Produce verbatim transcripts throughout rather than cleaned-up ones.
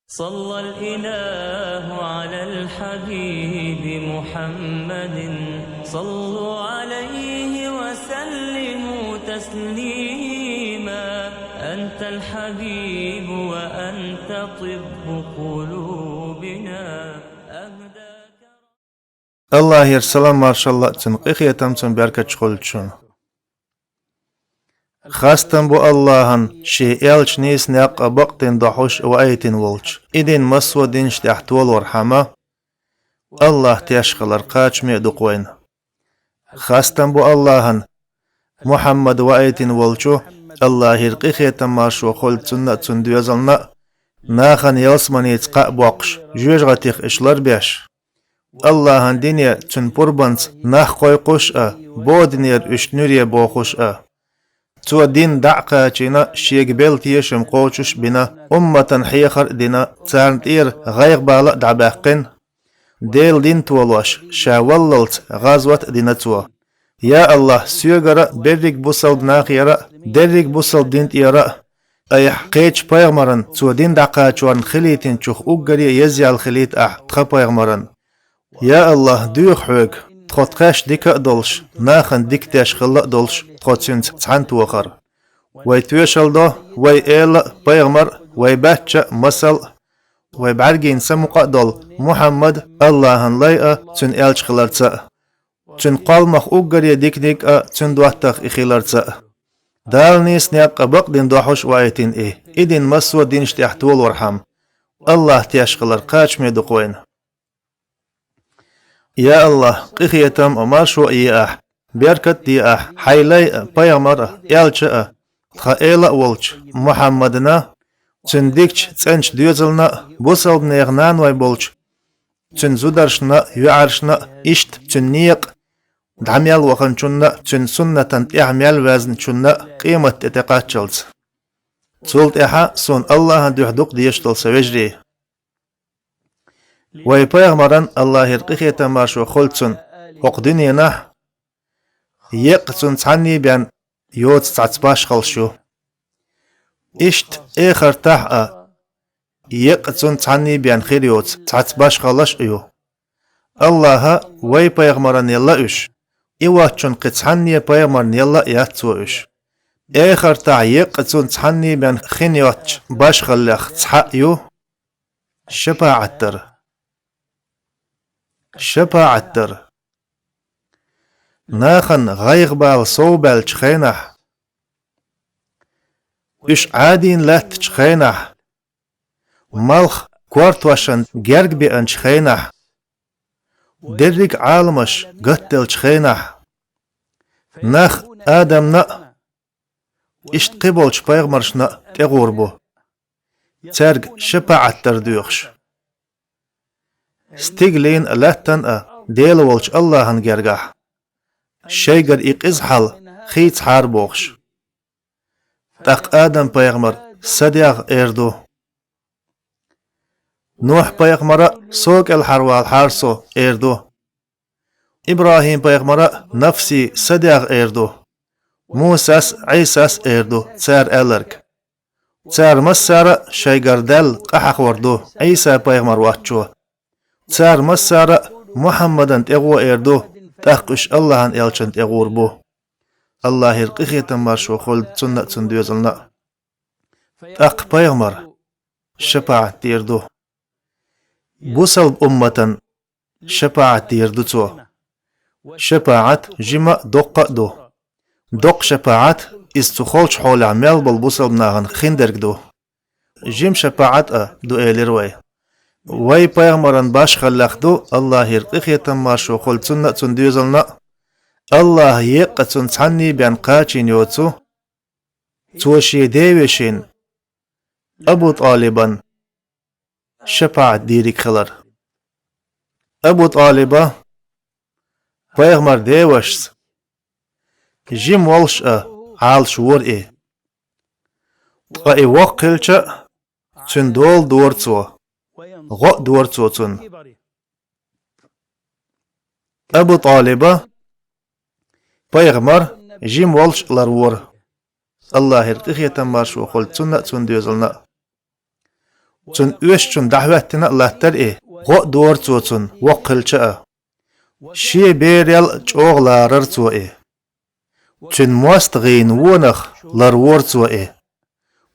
صلى الإله على الحبيب محمد. صلوا عليه وسلموا تسليما. أنت الحبيب وأنت طب قلوبنا. أهداك Аллахьера салам-маршалла а, цуьнан къинхетам а, цуьнан беркаташ а хуьлда шуна. Хастам бу Аллахьана, шен элча нийса некъ а бакъдина дохьуш а ваийтина волчу, и дин массо а динаш тӀехь толорхьама, Аллахь теш хилар кхачаме а ду-кх вайна. Хастам бу Аллахьана, Мухьаммад ваийтина волчу, Аллахьера къинхетам-маршо хуьлда цунна а, цуьнан доьзална а, нахана ялсаманица кхаъ боккхуш, жоьжахатех уьш ларбеш, Аллахьан дине цуьнан пурбанца нах кхойкхуш а, бодинера уьш нуьре бохуш а. Цо дин дӀа а кхачийна, шега белла тешам кхочуш а бина, умматан хьехар а дина, царна тӀера гӀайгӀа-бала а дӀабаьккхина. Делан дин толош, ша валлалц гӀазват а дина цо. Я Аллахь, соьгара а, берриг бусалба нахера а, дерриг бусалба дин тӀера а, айхьа кхечу пайхамаран, цо дин дӀакхачорна хилийтинчух уггаре а езъял хилийта ахь тхан пайхамаран. Я Аллахь, доьху хьоьга, тхо тхаьш дика а долуш, нахана дика деш хилла а долуш, тхо цуьнца цхьаьна тохар. Вай тоьшалла до, вай эла а, пайхамар а, вай баьчча а, масал а, вай бӀаьргийн самукъа а долу Мухьаммад Аллахьан лай а, цуьнан элча хиларца а. Цуьнан кхолламах уггаре диканиг а, цуьнан доттагӀа и хиларца а. Дала нийса некъ а бакъдина дохьуш а ваийтина и, и дин массо а динаш тӀехь толорхьама, Аллахь теш хилар кхачаме ду-кх вайна. Я Аллахь, къинхетам а, маршо а е ахь, беркат а де ахь хьайн лай а, пайхамар а, элча а, тхан эла а волчу Мухьаммадана, цуьнан дикачу цӀеначу доьзална а, бусалбанех наной болчу цуьнан зударшна а, йоьӀаршна а, иштта цуьнан некъа дӀа мел ваханчунна а, цуьнан суннатан тӀехь мел ваьзначунна а къематде тӀекхаччалц. Цул тӀаьхьа суна Аллахьан дуьхьа дукха дезаш долу сан вежарий. Вай пайхамаран, Аллахьера къинхетам-маршо хуьлда цунна, хӀокху дуьненахь еккъа цунна цхьанний бен йоцу цхьацца башхаллаш ю. Иштта эхартахь а еккъа цунна цхьанний бен хир йоцу цхьацца башхаллаш а ю. Аллахьа вай пайхамаран елла уьш, и воцчунна кхин цхьанне пайхамарна елла а яц цо уьш. Эхартахь еккъа цунна цхьанний бен хин йоцчу башхаллех цхьаъ ю шапаӀат дар. ШапаӀат дар. Нахана гӀайгӀа-бала совбаьллачу хенахь, уьш Ӏадийна лаьттачу хенахь, малх кортошна герга беанчу хенахь, дерриг а Ӏаламаш гатделлачу хенахь, нах Адамна а, иштта кхиболчу пайхамаршна а тӀегӀур бу, цаьрга шапаӀат дар доьхуш. Стигалийн а, лаьттан а Дела волчу Аллахьан гергахь, шайгара и къиза хьал хийцахьара бохуш. ТӀаккха Адам-пайхамар: «Сан дегӀ», — эр ду. Нухь-пайхамара: «Со кӀелхьарвалахьара со», — эр ду. ИбрахӀим-пайхамара: «Нафси, сан дегӀ», — эр ду. Мусас а, Ӏийсас а эр ду цара аьлларг. Цара массара а шайгара Далла къахьахор ду Ӏийса-пайхамар воцчо. Цара массара а Мухьаммадан тӀегӀо эр ду, тӀаккха уьш Аллахьан элчанна тӀегӀур бу. Аллахьера къинхетам-маршо хуьлда цунна а, цуьнан доьзална а. ТӀаккха пайхамар шапаӀат дийр ду. Бусалба умматан шапаӀат дийр ду цо. ШапаӀат жима а, доккха а ду. Доккха шапаӀат иза цу холчу хьолехь мел болу бусалба нахана хиндерг ду. Жима шапаӀат а ду элира вай. Вай пайхамаран башхаллех ду, Аллахьера къинхетам-маршо хуьлда цунна а, цуьнан доьзална а, Аллахьа еккъа цунна цхьанний бен кхачийна йоцу, цо шен девешин Абу ТӀалибан шапаӀат дийриг хилар. Абу ТӀалиба пайхамар девашца жима волуш а Ӏалашвора и. Ткъа и воккха хилча а, цуьнан дола дора цо, гӀо а дора цо цунна. Абу ТӀалиба пайхамар жима волуш а ларвора. Аллахьера къинхетам-маршо хуьлда цунна а, цуьнан доьзална а. Цун оьшучун дӀахӀоьттина а латтар и, гӀо а дора цо цунна, воккха хилча а. Шен берел а чӀогӀа ларар цо и. Цуьнан мостагӀийн вонах ларвора цо и.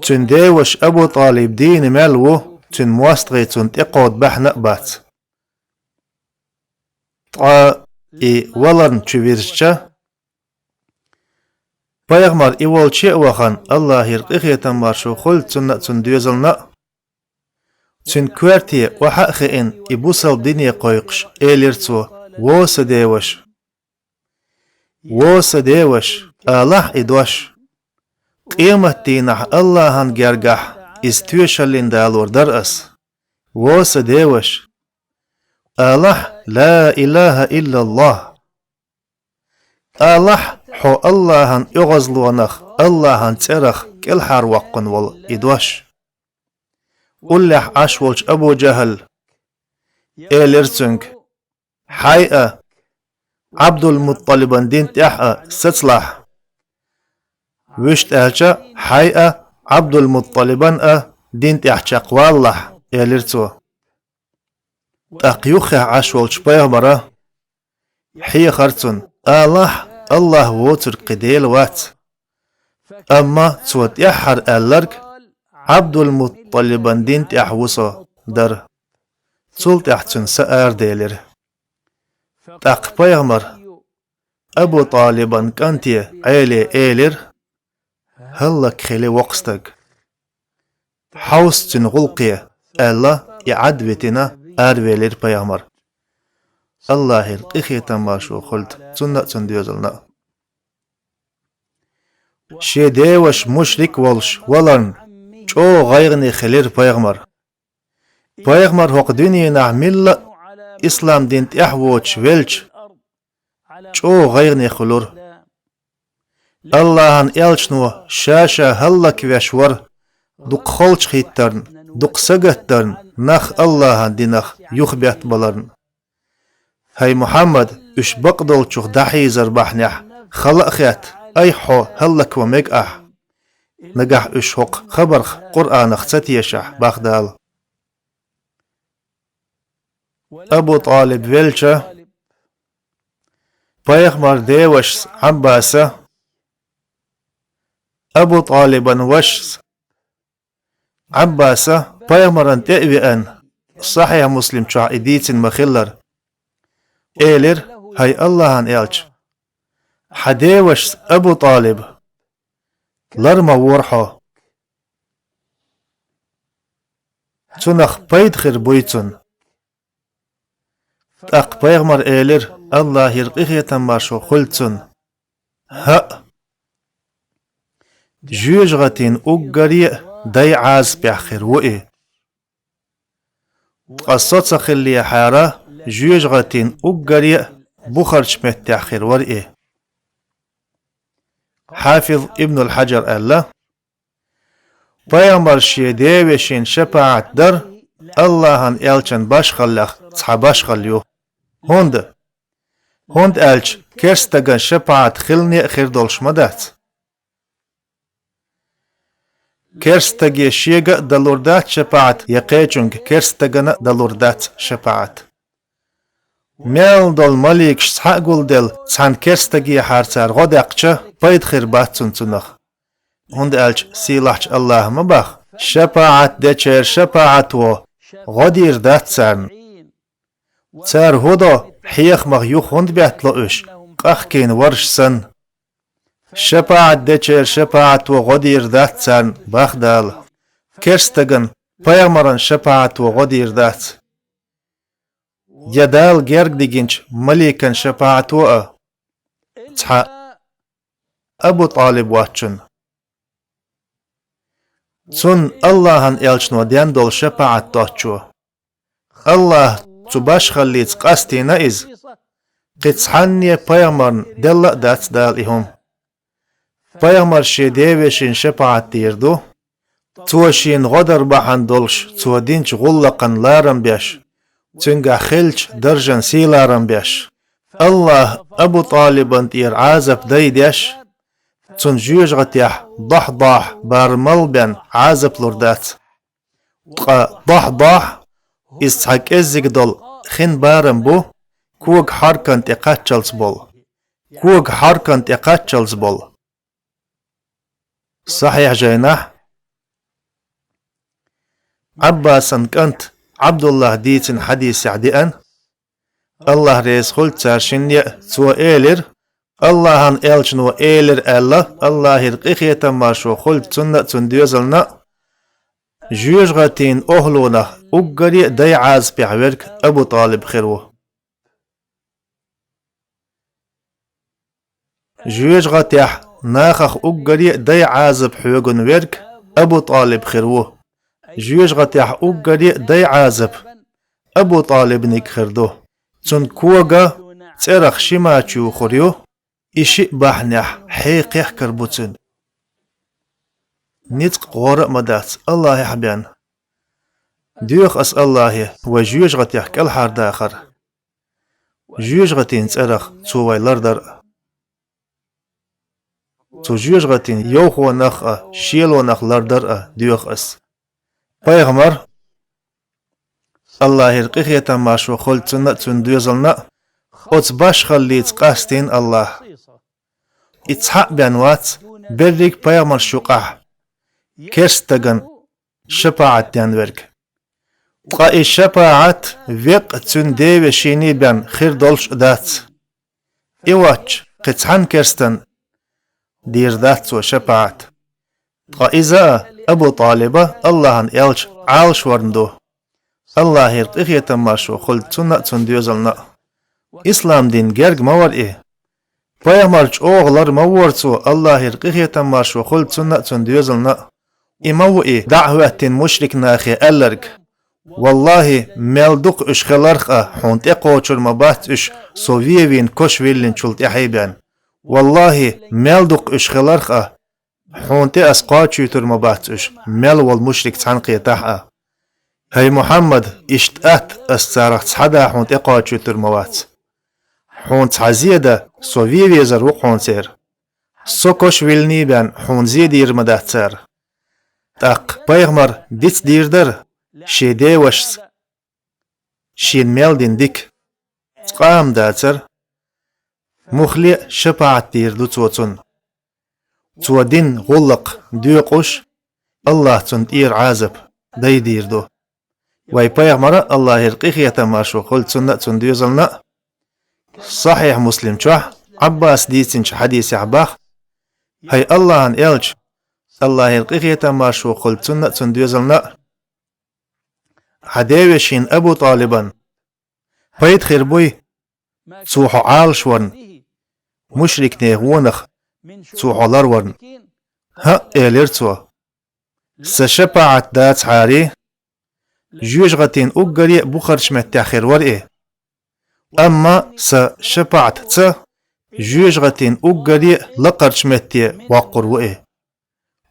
Цуьнан деваша Абу ТӀалиб дийна мел ву, цуьнан мостагӀий цунна тӀекховда баьхьна а бац. Ткъа и валарна чу вирзича, пайхамар и волче а вахана, АллахӀера къинхетам, маршо хуьлда цунна а, цуьнан доьзална а, цуьнан коьрте охьа а хиъна, и бусалба дине кхойкхуш, элира цо: «Во сан деваша! Во сан деваша, алахь и дош! Къематдийнахь АллахӀан гергахь иза тоьшаллин далор дара ас. Во сан деваша! Алахь: „Ла илахӀа иллаллахӀ“. Алахь хьо АллахӀан оьгӀазлонах, АллахӀан цӀерах кӀелхьарвоккхун волу и дош». Уллехь Ӏаш волчу Абу ЖахӀала элира цуьнга: «Хьай а, Ӏабдул-МуттӀалибан дин тӀехь а сацалахь». Вуьшта аьлча: «Хьай а, Ӏабдул-МуттӀалибан а дин тӀехь чекхвалалахь», — элира цо. ТӀаккха юххехь Ӏаш волчу пайхамара хьехара цунна: «Алахь, АллахӀ воцург кхин Дела вац». Амма цо тӀаьххьара аьлларг «Ӏабдул-МуттӀалибан дин тӀехь ву со» дара. Цул тӀаьхьа цуьнан са араделира. ТӀаккха пайхамара Абу ТӀалибан кӀанте Ӏеле элира: «ХӀаллакьхили воккха стаг! Хьовса цуьнан гӀуллакхе», — аьлла, и Ӏад витина, аравелира пайхамар. АллахӀера къинхетам, маршо хуьлда цунна а, цуьнан доьзална а. Шен деваша мушрик волуш валарна чӀогӀа гӀайгӀане хилира пайхамар. Пайхамар хӀокху дуьненахь милла а ислам дин тӀехь воцуш велча, чӀогӀа гӀайгӀане хуьлура. АллахӀан элчано ша-ша хӀаллаквеш вара, дукха холчахӀиттарна, дукха сагатдарна, нах АллахӀан динах юхабеттабаларна. ХӀай Мухьаммад, уьш бакъдолчух дӀахьийзар бахьанехь хала а хетта, айхьа хьо хӀаллакван мега ахь, нагахь уьш хӀокху хабарх Къуръанах ца тешахь, бах Дала. Абу ТӀалиб велча, пайхамар девашас Ӏаббаса, Абу ТӀалибан вашас Ӏаббаса пайхамарна тӀе а веана, Сахьихь Муслим чохь и дийцина ма-хиллара, элира: «ХӀай АллахӀан элча, хьан девашас Абу ТӀалиб лар ма вора хьо. Цунах пайда хир буй цунна». ТӀаккха пайхамар элира, АллахӀера къинхетам, маршо хуьлда цунна: «ХӀаъ, жоьжахатин уггаре а дай Ӏазапехь хир ву и. Ткъа со ца хиллехьара, жоьжахатин уггаре а бухарчу меттехь хир вара и». Хьафиз Ибнул Хьаджар аьлла: «Пайхамар шен девешин шапаӀат дар АллахӀан элчан башхаллех цхьа башхалла ю. ХӀунда? ХӀунда аьлча керстаган шапаӀат хилане а хир долуш ма дац. Керстаге шега а далур дац шапаӀат, я кхечуьнга керстагана а далур дац шапаӀат. Мел долу маликаш цхьаъ гулделла цхьана керстагехьара цара гӀо даьккхича, пайда хир бац цунна цунах. ХӀунда аьлча сийлахьчу АллахӀа ма баха: „ШапаӀат дечеран шапаӀато гӀо дийр дац царна“. Цара хӀун до, хьехамах юха хӀунда беттало уьш, къахкийна варш санна? ШапаӀат дечеран шапаӀато гӀо дийр дац царна, бах Дала. Керстаган, пайхамаран шапаӀато гӀо дийр дац. Я Дала герга дигинчу маликан шапаӀато а, цхьа Абу ТӀалиб воцчунна. Цунна АллахӀан элчано ден долу шапаӀат доцучо. АллахӀа цу башхаллица къастийна иза, кхин цхьанне пайхамарна делла а дац Дала и хӀума. Пайхамар шен девешин шапаӀат дийр ду, цо шена гӀо дар бахьана долуш цо динчу гӀуллакхан ларам беш, цуьнгахь хиллачу даржан сий ларам беш. АллахӀа Абу ТӀалибан тӀера Ӏазап дай деш, цунна жоьжахатехь дохь-дохь бармал бен Ӏазап лур дац. Ткъа дохь-дохь, иза цхьа кӀеззиг долу хин барам бу, кога хьоркан тӀе кхаччалц болу. Кога хьоркан тӀе кхаччалц болу. Сахьихь жайнахь Ӏаббасан кӀант Ӏабдуллахь дийцина хьадисехь деана, Аллахь реза хуьлда цаьршинна а, цо элира: «Аллахьан элчано элира аьлла, Аллахьера къинхетам маршо хуьлда цунна а, цуьнан доьзална а, жоьжахатин охьалонах уггаре а дай Ӏазапехь верг Абу ТӀалиб хир ву». Жоьжахатехь нахах уггаре а дай Ӏазап хьоьгун верг Абу ТӀалиб хир ву. Жоьжахатехь уггаре а дай Ӏазап Абу ТӀалибниг хир ду. Цуьнан кога цӀерах ши мача юхур ю, и шиъ бахьанехь хье кхехкар бу цуьнан. Ницкъ гӀора а ма дац, Аллахьехь бен. Доьху ас Аллахье вай жоьжахатех кӀелхьардахар. Жоьжахатин цӀерах цо вай лардар а. Цу жоьжахатин йовхонах а, шелонах лардар а доьху ас. Пайхамар, Аллахьера къинхетам маршо хуьлда цунна а, цуьнан доьзална а, оцу башхаллица къастийна Аллахь. И цхьаъ бен вац берриг пайхамарш юкъахь керста стагана шапаӀат ден верг. Ткъа и шапаӀат веккъа цуьнан девешиний бен хир долуш а дац. И воцчу кхин цхьана керстан дийр дац цо шапаӀат. Ткъа иза а Абу ТӀалиба Аллахьан элча Ӏалашварна ду. Аллахьера къинхетам маршо хуьлда цунна а, цуьнан доьзална а. Ислам дин герга ма вара и. Пайхамар чӀогӀа лар ма вора цо, Аллахьера къинхетам маршо хуьлда цунна а, цуьнан доьзална а. И ма ву и, дӀа а хӀоьттина мушрик нахе аьлларг: «Валлахьи, мел дукха уьш хиларх а, хьуна тӀекхочур ма бац уьш, со вен вийна кош виллинчул тӀаьхьа бен. Валлахьи, мел дукха уьш хиларх а, хьуна тӀе ас кхачуьйтур ма бац уьш, мел волу мушрик цхьаьна кхетахь а». ХӀай Мухьаммад, иштта атта ас царах цхьа а хьуна тӀекхачуьйтур ма вац. Хьуна цхьа зе дан со вен везар ву хьуна церан. Со кош виллиний бен хьуна зе дийр ма дац цара. ТӀаккха пайхамар диц дийр дара шен девашца, шена мел дина дика. Цкъа а ма дацара, муххале а шапаӀат дийр ду цо цунна. Цо дина гӀуллакх доькъуш, Аллахь цунна тӀера Ӏазап дайдийр ду. Вай пайхамара, Аллахьера къинхетам маршо хуьлда цунна а, цуьнан доьзална а, Сахьихь Муслим чохь Ӏаббаса дийцинчу хьадисехь боху: «ХӀай Аллахьан элча, Аллахьера къинхетам маршо хуьлда цунна а, цуьнан доьзална а, хьан девешин Абу ТӀалибан пайда хир буй цо хьо Ӏалашварна, мушрикнех вонах цо хьо ларварна?» «ХӀаъ, — элира цо, — сан шапаӀат дацахьара, жоьжахатин уггаре а бухарчу меттехь хир вара и. Амма сан шапаӀатца жоьжахатин уггаре а лакхарчу метте воккхур ву и.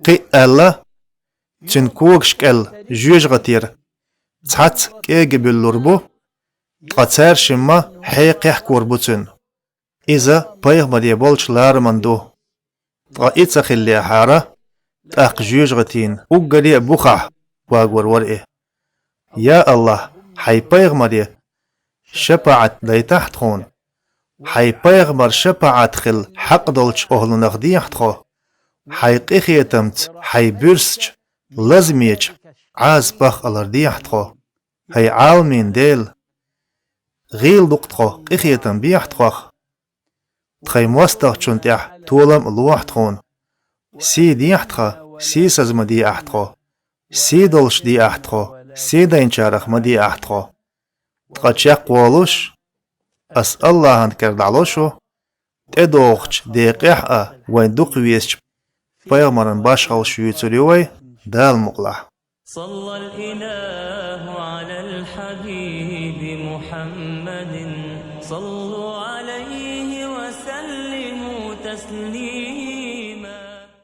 Кхин а аьлла, цуьнан когаш кӀел жоьжахатера цхьацца кӀега буьллур бу, ткъа цаьршимма хье кхехкор бу цуьнан. Иза пайхамаре болчу лараман ду». Ткъа и ца хиллехьара, тӀаккха жоьжахатин уггаре а бухахь вагор вара и. Я Аллахь, хьайн пайхамаре шапаӀат дайтахьа тхуна. Хьайн пайхамар шапаӀат хила хьакъ долчу охьлунах дехьа тхо. Хьайн къинхетамца, хьайн буьрсачу, лазамечу Ӏазапах а лардехьа тхо. ХӀай Ӏаламийн Дела, гӀийла ду-кх тхо, къинхетам бехьа тхох. Тхайн мостагӀчунна тӀехь толам а лохьа тхуна. Сий дехьа тхан, сийсаза ма деахь тхо. Сий долуш деахь тхо, сий дайначарах ма деахь тхо. Ткъа чекхволуш, ас Аллахьан кара дӀало шу, тӀедогӀучу декъехь а вайн дукха везачу пайхамаран башхаллаш юьйцур ю вай, Дала мукъалахь. صلى الإله على الحبيب محمد. صلوا عليه وسلموا تسليما.